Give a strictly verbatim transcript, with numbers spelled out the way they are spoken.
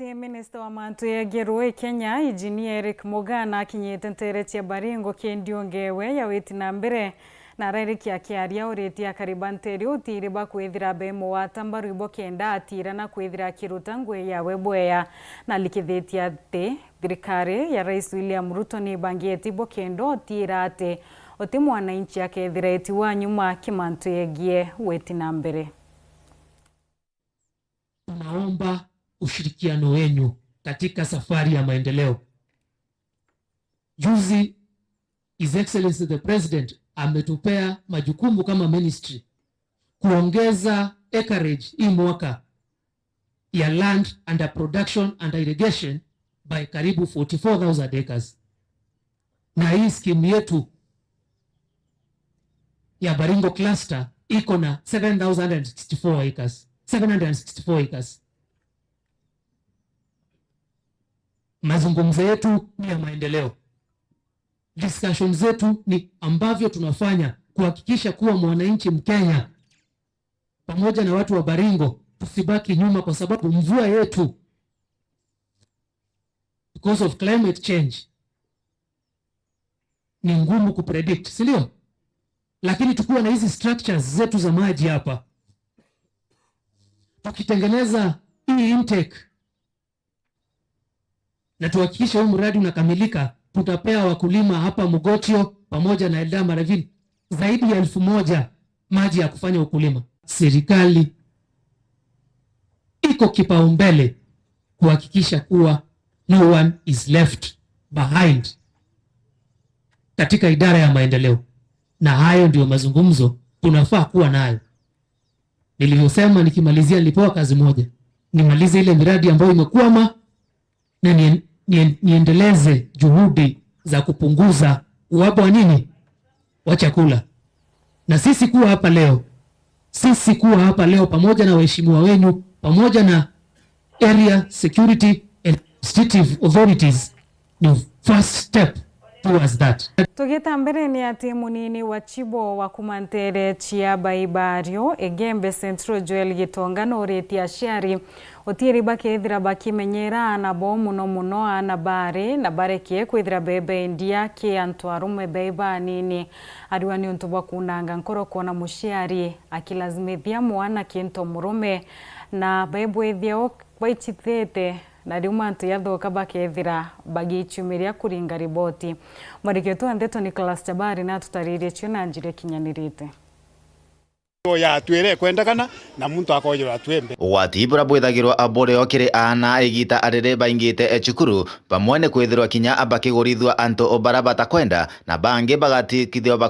Ati minista wa mantu yegie ruui Kenya, Engineer Eric Mugaa, akinyite nteere cia Baringo kindi ungewe ya witi na mbere, na arairikia akiaria uritie akari ba nteere utiiri ba kwithira be mugwata mbaru ibo kenda atiira na kwithira akiruta ngugi yawe bwea. Na alikithitie ati thirikari ya Rais William Ruto ni ibangitie bo kenda utiira ati uti mwananchi akethira eti wa nyuma kimantu yegie witi na mbere. Tunaomba ushirikiano wenyu katika safari ya maendeleo. Juzi, His Excellency the President ametupea majukumu kama ministry kuongeza acreage hii mwaka ya land under production, under irrigation by karibu forty-four thousand acres. Na hii scheme yetu ya Baringo cluster iko na seven thousand and sixty-four acres, seven hundred and sixty-four acres. Mazungumzo yetu ni ya maendeleo. Discussion zetu ni ambavyo tunafanya kuhakikisha kuwa mwananchi Mkenya pamoja na watu wa Baringo tusibaki nyuma, kwa sababu mvua yetu, because of climate change, ni ngumu kupredict, si ndio? Lakini tukiwa na hizi structures zetu za maji hapa, tukitengeneza hii intake na tuhakikishe huu mradi unakamilika, tutapea wakulima hapa Mogotio pamoja na Eldama Ravine zaidi ya elfu moja maji ya kufanya ukulima. Serikali iko kipaumbele kuhakikisha kuwa no one is left behind katika idara ya maendeleo, na hayo ndio mazungumzo tunafaa kuwa nayo. Nilivyosema, nikimalizia, nilipewa kazi moja, nimalize ile miradi ambayo imekwama na nien-, nien-, niendeleze juhudi za kupunguza uhaba wa nini, wa chakula. Na sisi kuwa hapa leo, sisi kuwa hapa leo pamoja na waheshimiwa wenyu, pamoja na area security and administrative authorities, ni first step towards that. Tugita mbere, ni ati munini wa Chibo wa kuma nteere cia Baibario, Igembe Central, Joel Gitonga, nuritie aciari utiiri bakethira bakimenyera aana bao, muno muno aana baari, na bareke kwithira bebendia ki antu arume bai banini. Ariwa ni untu bwa kunanga nkoro kwona muciari akilazimithia mwana kintu murume, na baibwithia o baichithite, na riu mantu yathuka bakethira bagichumiria kuringa riboti. Mwandiki wetu wa ndeto Nicholas Chabari natutaririe cio na njira ikinyanirite. Yatwire kwendekana na muntu akoyirwa atwembe. Ugwati bura bwithagirwa burio kiri aana igiita ariri baingite cukuru, bamwe ni kwithirwa kinya bakigurithua antu bara batakwenda, na bangi bagatikithua bako-